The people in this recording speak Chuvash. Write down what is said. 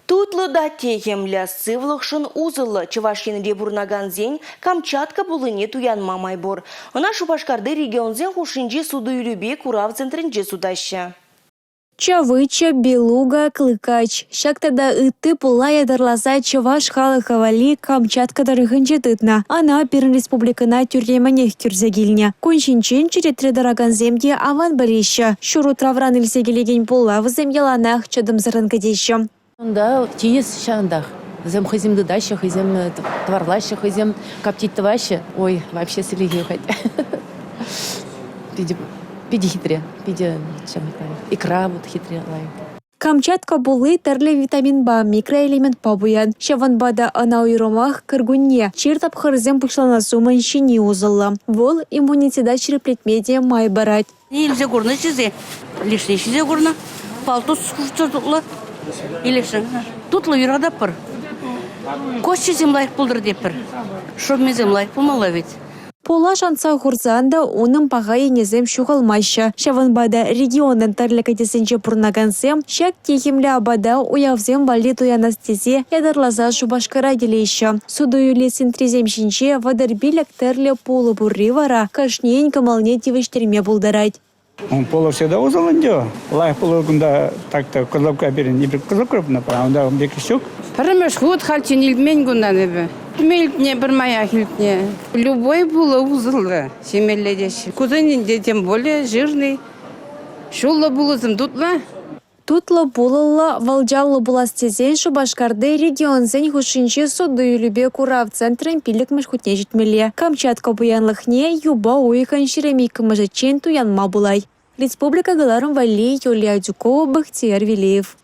Тутлӑ та техӗмлӗ, сывлӑхшӑн усӑллӑ Чӑваш Енре пурӑнакансен Камчатка пуллине туянма май пур. Ӑна Шупашкарти регионсен хушшинчи суту-илӳпе курав центрӗнче сутаҫҫӗ. Чавыча, белуга, клыкач – ҫак тата ытти пулла ятарласа чӑваш халӑхӗ валли Камчатка тӑрӑхӗнче тытнӑ. Ӑна пирӗн республикӑна тӳрремӗнех кӳрсе килнӗ. Кун ҫинчен черетре тӑракансем те аван пӗлеҫҫӗ. Ҫур утравран илсе килекен пулла вӗсем яланах чӑтӑмсӑррӑн кӗтеҫҫӗ. Унта тинӗс ҫавӑнтах. Вӗсем хӑйсем тытаҫҫӗ, хӑйсем тӑварлаҫҫӗ, хӑйсем коптить тӑваҫҫӗ. Ой, вообще сӗлӗхе хӑть. Питӗ, питӗ хитре, питӗ икра вот хитре лайӑх. Камчатка пулли тӗрлӗ витаминпа, микроэлементпа пуян. Ҫавӑнпа та ӑна уйрӑмах кӗркунне, чир тапхӑрӗсем пуҫланас умӗн ҫини усӑллӑ. Вӑл иммунитета ҫирӗплетме те май парать. Илсе курнӑ ҫисе, лешне ҫисе курнӑ. Палтус хушса тутлӑ. Илесшӗн. Тутлӑ юрататпӑр. Костисем лайӑх пултӑр тетпӗр. Шӑммисем лайӑх пулмалла вӗт. Пула шанса хурсан та унӑн паха енӗсем ҫухалмаҫҫӗ. Ҫавӑнпа та регионӑн тӗрлӗ кӗтесӗнче пурӑнакансем ҫак техӗмлӗ апата уявсем валли туянас тесе ятарласа Шупашкара килеҫҫӗ. Суту-илӳ сентрисем ҫинче 35 тӗрлӗ пулӑ пурри вара кашнийӗн кӑмӑлне тивӗҫтерме пултарать. Пулӑ всегда усӑллӑ ӗнтӗ. Лайӑх пулӑ кунта так-то Козловка пирӗн, эпир Козловка пынӑ, унта ун пек ҫук. Пӗрремӗш хут хальччен илтмен кунтан эпӗ. Илтнӗ, пӗрмаях илтнӗ. Любой пулӑ усӑллӑ ҫимелле теҫҫӗ. Кусен ӗнтӗ тем более жирный. Ҫуллӑ пулӑсем тутлӑ. Тутлӑ пулӑллӑ, вӑлчаллӑ пулас тесен Шупашкарти регионсен хушшинчи суту-илӳпе курав центрӗн пиллӗкмӗш хутне ҫитмелле. Камчатка пуянлӑхне юпа уйӑхӗн 22-мӗшӗччен туянма пулать. Республика кӑларӑм валли Юлия Адюкова, Бахтияр Велиев.